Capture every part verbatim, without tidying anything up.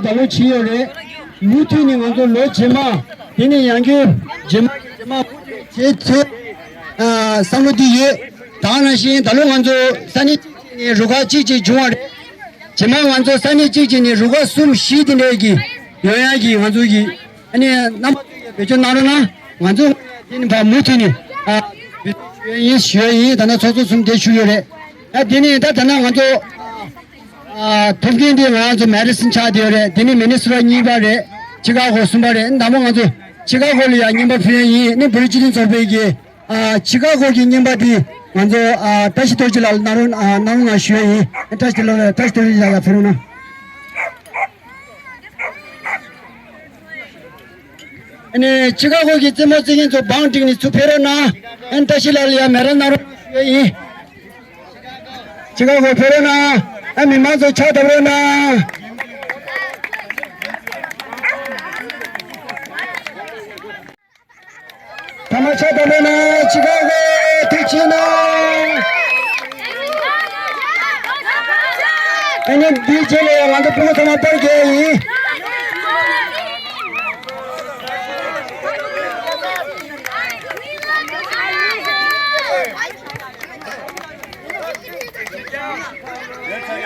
ད་ལོ་བྱས་ཡོད་རེད། མུ་མཐུད་ནས་ང་ཚོ་ལོ་རྗེས་མ་དེ་ནས་ཡང་བསྐྱར་རྗེས་མ་རྗེས་མ་བྱེད་ཚོད་བསམ་བློ་དེ་ཡོད། ད་ནང་བཞིན་ད་ལོ་ང་ཚོ་ས་གནས་གཅིག་ནས་རུ་ཁག་གཅིག་ཅིག་བྱུང་བ་རེད། རྗེས་མ་ང་ཚོ་ས་གནས་གཅིག་ཅིག་ནས་རུ་ཁག་གསུམ་བཞི་དེ་འདྲས་ཀྱི་ཡོང་ཡག་གི་ང་ཚོ་གི་ཨ་ནི་རྣམ་པ་ཚོས་བེད་སྤྱོད་གནང་རོགས་གནང་། ང་ཚོ་དེ་ནི་ཕར་མུ་མཐུད་ནས་ཨ་བེད་སྤྱོད་ཞུ་ཡ་ཡིན་ཞུ་ཡ་ཡིན། ད་ནང་ཚོགས་གཙོ་གསུམ་དེ་ཞུ་ཡོད་རེད། ཨ་དེ་ནི་ད་ད་ནང་ང་ཚོ་ཨ་ཐུབ་མཁན་དེ་ང་ཚོ་མེ་ཌི་སན་ཆགས་བསྡད་ཡོད་རེད། དེ་ནི་མི་ནི་སོ་ཊ་གཉིས་པ་རེད། ཆི་ཀ་གོ་གསུམ་པ་རེད། དང་པོ་ང་ཚོ་ཆི་ཀ་གོ་ལ་ཡ་རྔན་པ་ཕུལ་ཡ་ཡིན། ནི་བོད་རིགས་སྤྱི་མཐུན་ཚོགས་པའི་གི་ཨ་ཆི་ཀ་གོ་གི་རྔན་པ་དེ་ང་ཚོ་ཨ་བཀྲ་ཤིས་རྡོ་རྗེ་ལགས་ལ་གནང་རོགས་ཨ་གནང་རོགས་གནང་ཞུ་ཡ་ཡིན། བཀྲ་ཤིས་རྡོ་རྗེ་ལགས་ལ་ཕུལ་རོགས་གནང་། ཨ་ནི་ཆི་ཀ་གོ་གི་རྩེད་མོ་རྩེད་མཁན་ཚོ་བང་སྒྲིག་ནས་ཚུར་ཕེབས་རོགས་གནང་། ཨ་ནི་བཀྲ་ཤིས་ལགས་ལ་ཡ་མེ་ཌལ་གནང་རོགས་གནང་ཞུ་ཡ་ཡིན། ཆི་ཀ་གོ་ཕེབས་རོགས་གནང་། ཨ་མི་མང་ཚོ་ཕྱག་བརྡབ་རོགས་གནང་། ཐ་མ་ཕྱག་བརྡབ་རོགས་གནང་། ཆི་ཀ་གོ་ཐུགས་རྗེ་གནང་། ཨ་ནི་འདིའི་རྗེས་ལ་ང་ཚོ་ཕྲུ་གུ་ཚང་མ་པར་རྒྱག་ཡིན།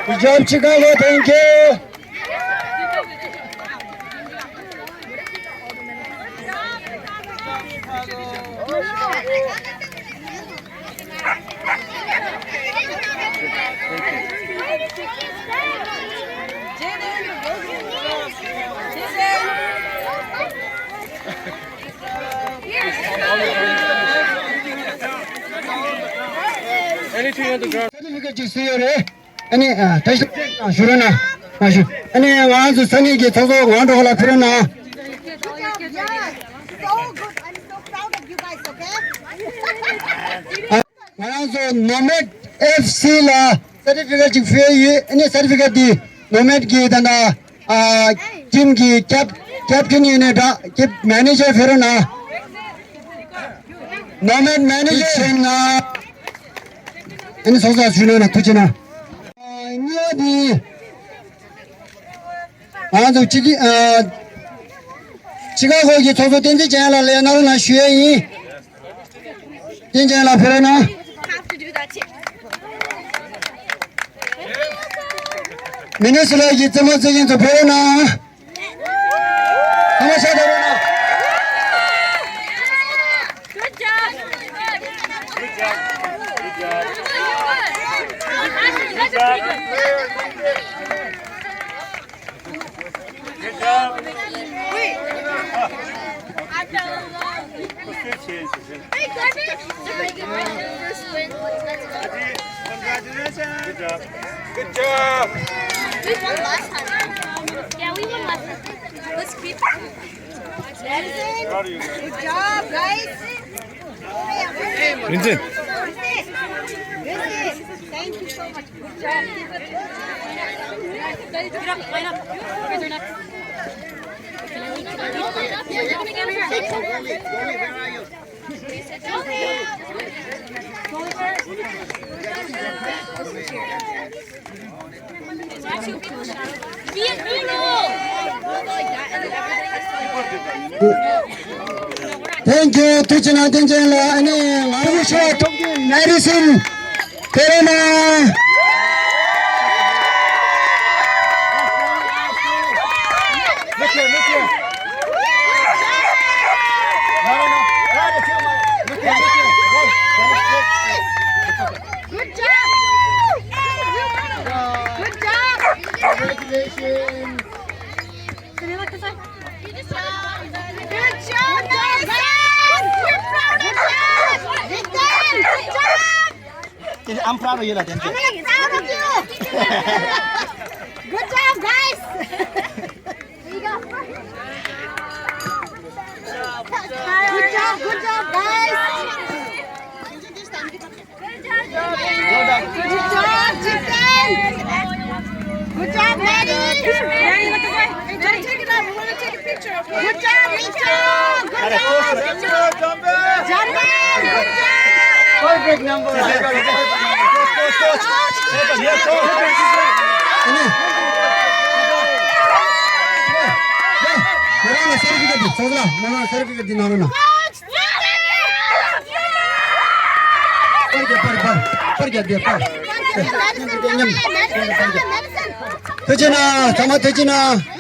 Good job, Chicago. Thank you. Anything on the ground? Certificate ཅིག་སུ་ཡོད་རེད། ཨ་ནི་ཨ་ད་ཞུ་རོགས་གནང་། མ་ཞུ། ཨ་ནི་ང་ཚོ་ས་གནས་ཀྱི་ཚོགས་གཙོ་ངག་དབང་སྒྲོལ་དཀར་ལགས་ཕེབས་རོགས་གནང་། Good job. Yeah. So good. I'm so proud of you guys, okay? ང་རང་ཚོ་ནོ་མེད་ཨེཕ་སི་ལ་སར་ཊི་ཕི་ཀེཊ་ཅིག་ཕུལ་ཡོད། ཨ་ནི་སར་ཊི་ཕི་ཀེཊ་འདི་ནོ་མེད་ཀྱི་ད་ལྟ་ཨ་ཊིམ་གྱི་ཀེབ་ཀེབ་ཊན་ཡིན་ནའི་འདྲ། ཀེབ་མེ་ནེ་ཇར་ཕེབས་རོགས་གནང་། ནོ་མེད་མེ་ནེ་ཇར་ཕེབས་རོགས་གནང་། ཨ་ནི་ཚོགས་གཙོ་ཞུ་གནང་། ཐུགས་རྗེ་གནང་། ཨ་གཉིས་པ་འདི་ང་ཚོ་ཅི་གི་ཨ་ཆི་ཀ་གོ་གི་ཚོགས་གཙོ་བསྟན་འཛིན་ཅན་ལགས་ལ་གནང་རོགས་གནང་ཞུ་ཡས་ཡིན། བསྟན་འཛིན་ལགས་ཕེབས་རོགས་གནང་། མི་ནི་སོ་ཊ་གི་རྩེད་མོ་རྩེད་མཁན་ཚོ་ཕེབས་རོགས་གནང་། ཐ་མ་ཤ་ད་རོགས་གནང་། Good job. Good job. Good job. Good job. Good job. Wait. Hey, Glenn. First win. Congratulations. Good job. Good job. We won last time. Yeah, we won last time. Let's keep. Madison. Proud of you guys. Good job, guys. Vincent. Thank you so much. Good job. Get up, line up. Where's your next? Thank you. ཐུགས་རྗེ་གནང་། བསྟན་འཛིན་ལགས། ཨ་ནི་ང་ཚོ་ཤོག་ཐོབ་རྒྱུ་མེ་རི་སིན། དེ་རེད་ན། Look here, look here. No, no, no. Right at you, Mike. Look here, look here. Go. Go, go. Good job. Good job. Congratulations. Good job, guys. We're proud of you. Good job. I'm proud of you, Latin. I'm proud of you. Good job, guys. Good job, good job, guys. Good job, Jiten. Good job, Maddie. Maddie, look away. Hey, don't take it out. We want to take a picture, okay? Good job, Rachel. Good job. Good job, Jamil. Good job. Perfect number. Yes, coach. Yes, coach. ཐོག་ལ་མོ་ལ་སར་ཕི་ཀེཊ་འདི་གནང་རོགས་གནང་། པར་རྒྱག་པར་པར་པར་རྒྱག་དེ་པར། ཐུགས་རྗེ་གནང་། ཚང་མ་ཐུགས་རྗེ་གནང་།